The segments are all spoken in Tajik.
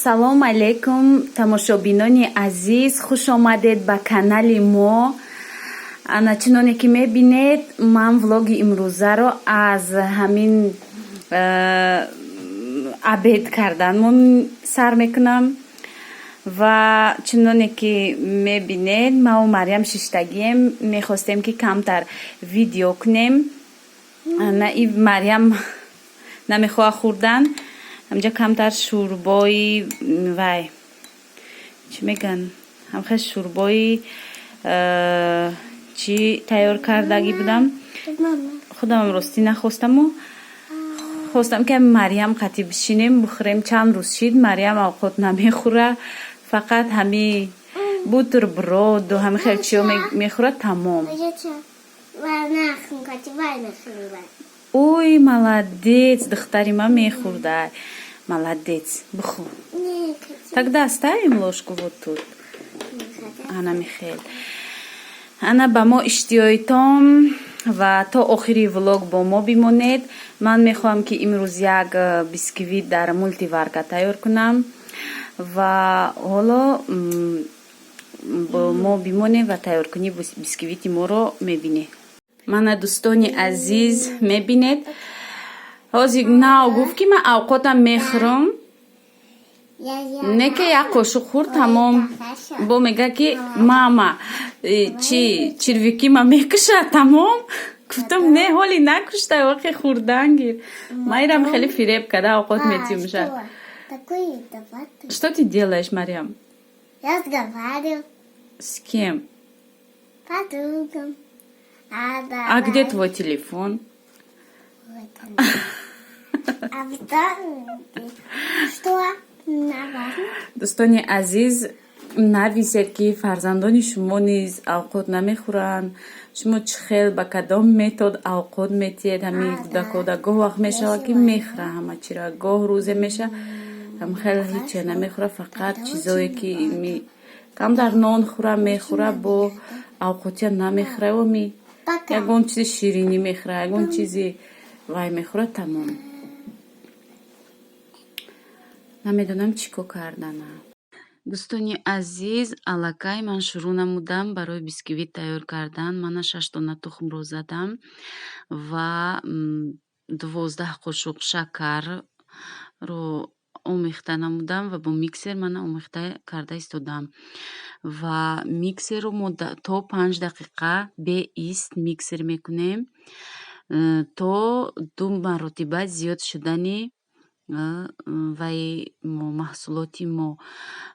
Салом алейкум, тамошобинони азиз, хуш омадед ба канали мо. Ана, чуноне ки мебинед, ман влоги имрӯзаро аз ҳамин обед карданмон сар мекунам. Ва чуноне ки мебинед, маву Марьям шиштагием, мехостем, ки камтар видео кунем. Ана, и Марьям намехоҳад хӯрдан. Ҳамҷа камтар шӯрбои вай, чӣ мегӯянд, ҳамхел шӯрбои чӣ тайёр кардагӣ будам. Худамам ростӣ нахостаму хостам, ки Марьям қатӣ бишинем, бихӯрем. Чанд рӯз шид, Марьям авқот намехӯра, фақат ҳами бутерброду ҳами хел чиё мехӯра, тамом. Ой, молодец, духтари ман мехӯрда, молодец, бихӯр. Тогда оставим ложку вот тут. Ана, михел, ана, ба мо иштиёи том ва то охири влог бо мо бимонед. Ман мехоҳам, ки имрӯз як бисквит дар мультиварка тайёр кунам. Ва ҳоло бо мо бимонед ва тайёркунии бисквити моро мебинед. Мана, дӯстони азиз, мебинед, ҳозир нав гуфт, ки ман авқотам мехӯрам. Не, ки як қошуқ хӯрд, тамом. Бо мега, ки мама, чи червяки ма мекушад, тамом. Гуфтам: не, ҳоли накушта, вақе хӯрдан гир. Ман ирам хеле фиреб карда авқот метиюмша. Что ты делаешь, Марьям? Я разговариваю. С кем? Подругам. А, А давай. где твой телефон? Вот он. А потом что? На важно? Дӯстони азиз, нависед, ки фарзандони шумо низ авқот намехӯранд. Шумо чӣ хел, ба кадом метод авқот метиҳед ҳамин кӯдакода? Гоҳ вақт мешавад, ки мехӯра ҳама чиро, гоҳ рӯзе меша, ҳам хел ҳиче намехӯра, фақат чизое ки камтар нон хӯра мехӯра, бо авқотия намехӯра. Ми Пока. ягон чизи ширинӣ мехӯра, ягон чизи вай мехӯра, тамом. Намедонам, чӣ кор кардана. Дӯстони азиз, аллакай ман шурӯъ намудам барои бисквит тайёр кардан. Мана, шаш дона тухмро задам ва 12 қошуқ шакарро омехта намудам ва бо миксер мана омехта карда истодам. Ва миксерро мо то 5 дақиқа беист миксер мекунем, то ду маротиба зиёд шудани вай маҳсулоти мо.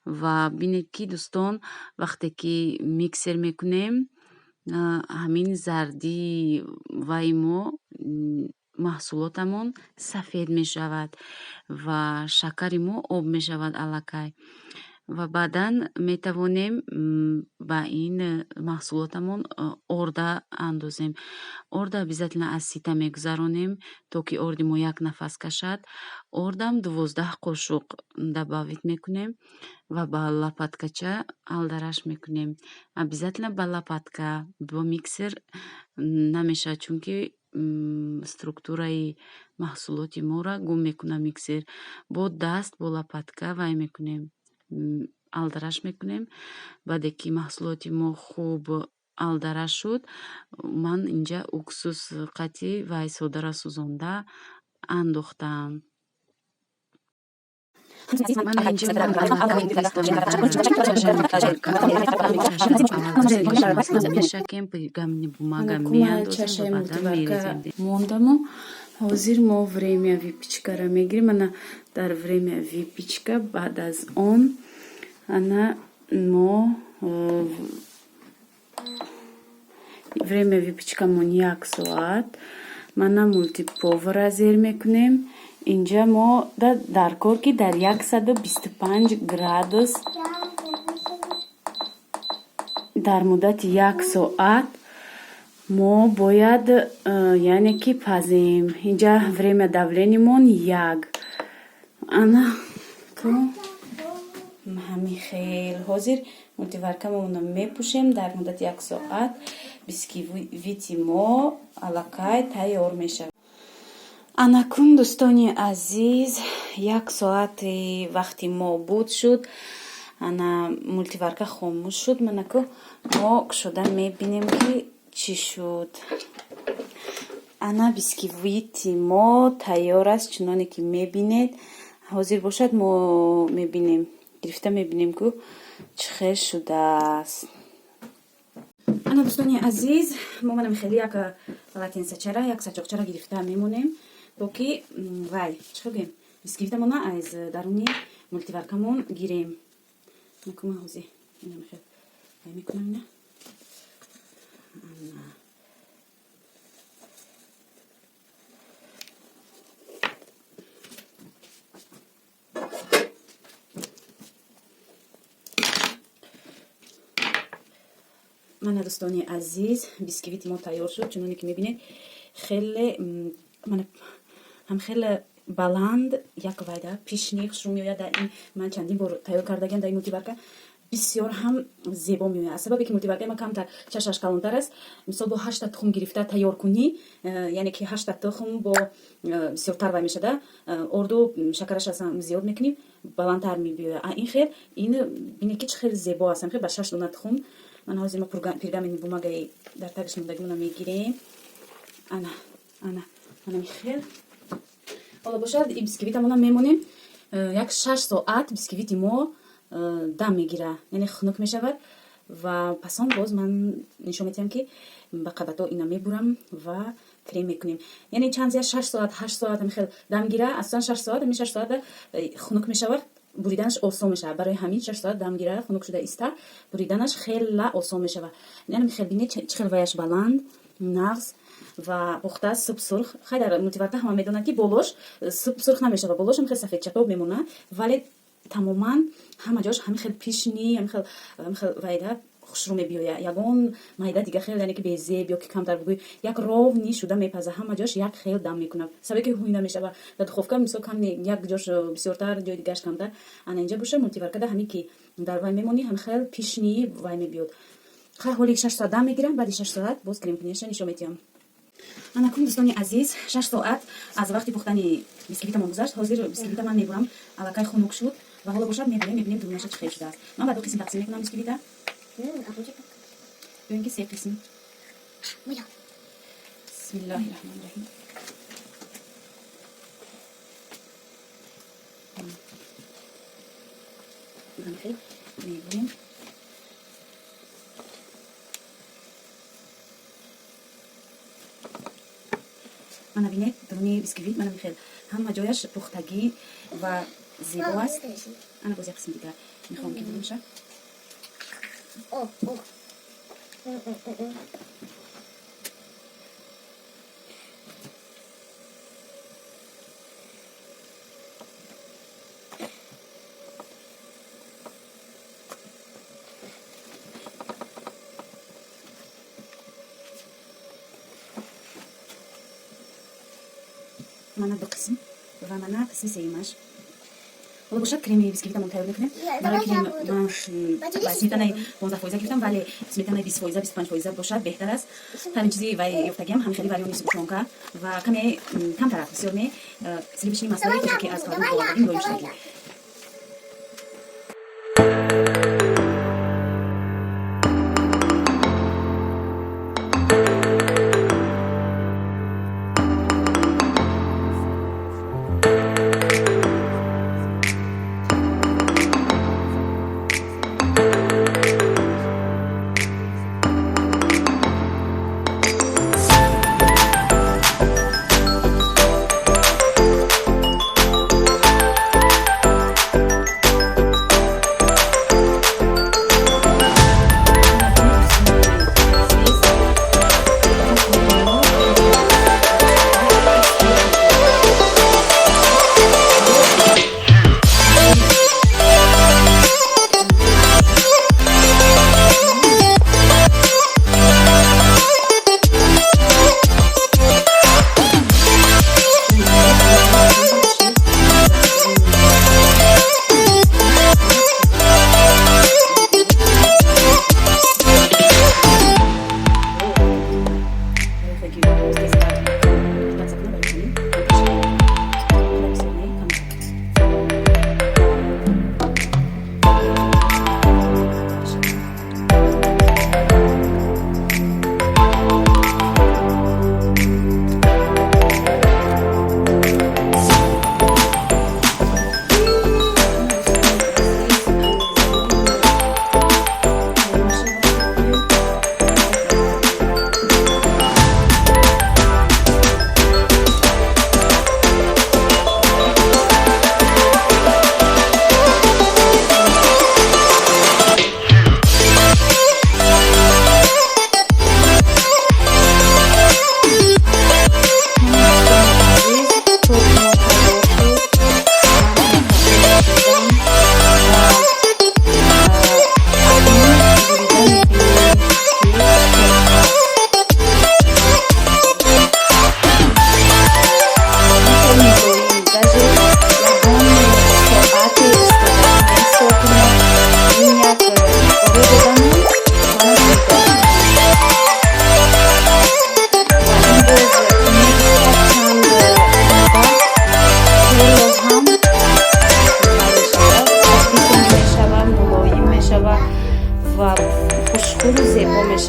Ва бинед, ки, дӯстон, вақте ки миксер мекунем, ҳамин зардии вай мо, маҳсулотамон сафед мешавад ва шакари мо об мешавад аллакай. Ва баъдан метавонем ба ин маҳсулотамон орда андозем. Орда обязательно аз сита мегузаронем, то ки орди мо як нафас кашад. Ордам 12 қошуқ добавить мекунем ва ба лопаткача алдараш мекунем. Обязательно ба лопатка, бо миксер намешавад, чунки структураи маҳсулоти моро гум мекунад миксер. Бо даст, бо лопатка вай мекунем, алдараш мекунем. Баъде ки маҳсулоти мо хуб алдараш шуд, ман инҷа уксус қатӣ вай содара сӯзонда андохтам. Мана, инҷа ман аллакай чаша мультиварка, чаша мешакем, пергаментный бумага меандозем ва баъдан мерезем. Мондаму ҳозир мо время выпечкаро мегирем. Ана, дар время выпечка, баъд аз он, ана, мо время выпечкамон як соат. Мана, мультиповара зер мекунем. Инҷа мо дар кор, ки дар 125 градус дар муддати як соат мо бояд, яъне ки пазем. Инҷа время давлениямон як. Ана, то ҳамин хел ҳозир мультиваркамонро мепӯшем. Дар муддати як соат бисквити мо аллакай тайёр мешавад. Анакун, дӯстони азиз, як соати вақти мо буд шуд. Ана мультиварка хомӯш шуд. Манаку мо кушода мебинем, ки чӣ шуд. Ана бисквити мо тайёр аст, чуноне ки мебинед. Ҳозир бошад, мо мебинем, гирифта мебинем, ку чӣ хел шудааст. Ана, дӯстони азиз, мо манам хеле як полотенцечара, як сачоқчара гирифта мемонем, то ки вай, чӣ хел гӯем, бисквитамона аз даруни мультиваркамон гирем. Накума ҳозир инам хел вай мекунам, ина. Ана. Мана, дӯстони азиз, бисквити мо тайёр шуд. Чуноне ки мебинед, хеле мана ҳам хеле баланд, як вайда пишный хушрӯ меояд. Дар ин ман чандин бор тайёр кардагиам дар ин мультиварка, бисёр ҳам зебо меояд. Аз сабабе ки мультиваркаи ман камтар чашаш калонтар аст, мисол, бо ҳашта тухм гирифта тайёр кунӣ, яъне ки ҳашта тухм бо бисёртар вай мешада, орду шакараш ам зиёд мекунӣ, баландтар мебиёяд. А ин хел ин бине, ки чӣ хел зебо аст. Хел ба шаш дона тухм. Ман ҳозир ма пергаментный бумагаи дар тагиш мондагимона мегирем. Ана, ана, ана хел. Ҳоло бошад, и бисквитамона мемонем. Як 6 соат бисквити мо дам мегира, яъне хунук мешавад, ва пасон боз ман нишон медиҳам, ки ба қабатҳо ина мебурам ва крем мекунем. Яъне чанд зиёд, 6 соат, 8 соат ҳамин хел дам гира. Асосан 6 соат, ҳамин 6 соата хунук мешавад, буриданаш осон мешавад. Барои ҳамин 6 соат дам гира, хунук шуда иста, буриданаш хела осон мешавад. Яъне хел бинед, чӣ хел ваяш баланд, нағз ва пухта, суб сурх. Хай, дар мультиварка ҳама медонад, ки болош суб сурх намешавад, болош ҳам хел сафедчатоб мемонад, вале тамоман ҳама ҷош ҳамин хел пишный, ҳамин хел вайда хушрӯ мебиёяд. Ягон майда дига хел, яъне ки безеб ё ки камтар бугӯй, як ровный шуда мепаза, ҳама ҷош як хел дам мекунад, сабаби ки ҳуй намешава. Дар духовка, мисол, кам як ҷош бисёртар, ҷои дигараш камтар. Ана инҷа боша, мультиваркада ҳамин ки дар вай мемонӣ, ҳамин хел пишный вай мебиёд. Хай, ҳоли 6 соат дам мегирам, баъди 6 соат боз крем куниша нишон медиҳам. Анакун, дӯстони азиз, 6 соат аз вақти пухтани бисквитамон гузашт. Ҳозир бисквита ман мебурам, аллакай хунук шуд, ва ҳоло бошад, мебурем, мебинем, дурунаша чӣ хел шудааст. Ман ба ду қисм тақсим мекунам бисквита. Ё ин ки се қисм. Бисмиллаҳи раҳмони раҳим. Хел мебурем. Мана бинед, дуруни бисквит мана михел ҳама ҷояш пухтагӣ ва зебо аст. Ана боз як қисми дигар мехоҳам, ки бурумша. О, о. М-м-м-м. Мана ду қисм ва мана қисми сеюмаш. Ҳоло бошад, креми бисквитамон тайёр мекунем. Барои крем ман ба сметанаи 15% гирифтам, вале сметанаи 20%, 25% бошад, беҳтар аст. Ҳамин чизи вай ёфтагиам, ҳамин хеле вариёни сгущёнка ва каме, камтарак, бисёр не, сливочный маслое, ки аз холодильник овардагим, лои шудагӣ.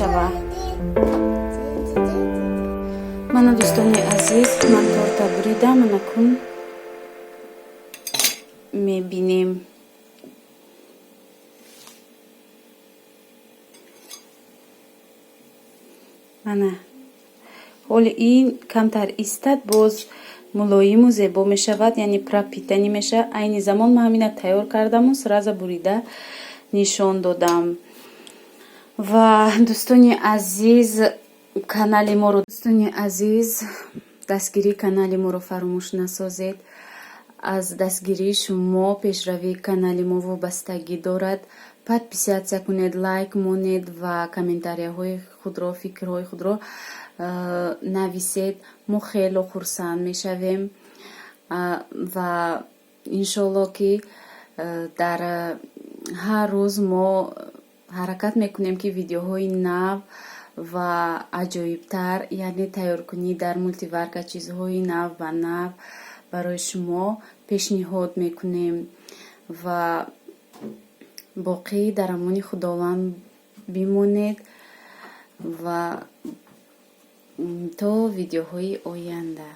мешавад. Мана, дӯстони азиз, ман торта буридам. Анакун мебинем. Мана, ҳоли ин камтар истад, боз мулоиму зебо мешавад, яъне пропитанный мешавад. Айни замон ман ҳамина тайёр кардаму сразу бурида нишон додам. Ва, дӯстони азиз, канали моро, дӯстони азиз, дастгирии канали моро фаромӯш насозед. Аз дастгирии шумо пешравии канали мо вобастагӣ дорад. Подписаться кунед, лайк монед ва комментарияҳои худро, фикрҳои худро нависед. Мо хело хурсанд мешавем ва иншолло, ки дар ҳар рӯз мо ҳаракат мекунем, ки видеоҳои нав ва аҷоибтар, яъне тайёркунӣ дар мультиварка, чизҳои нав ба нав барои шумо пешниҳод мекунем. Ва боқӣ дар амони Худованд бимонед ва то видеоҳои оянда.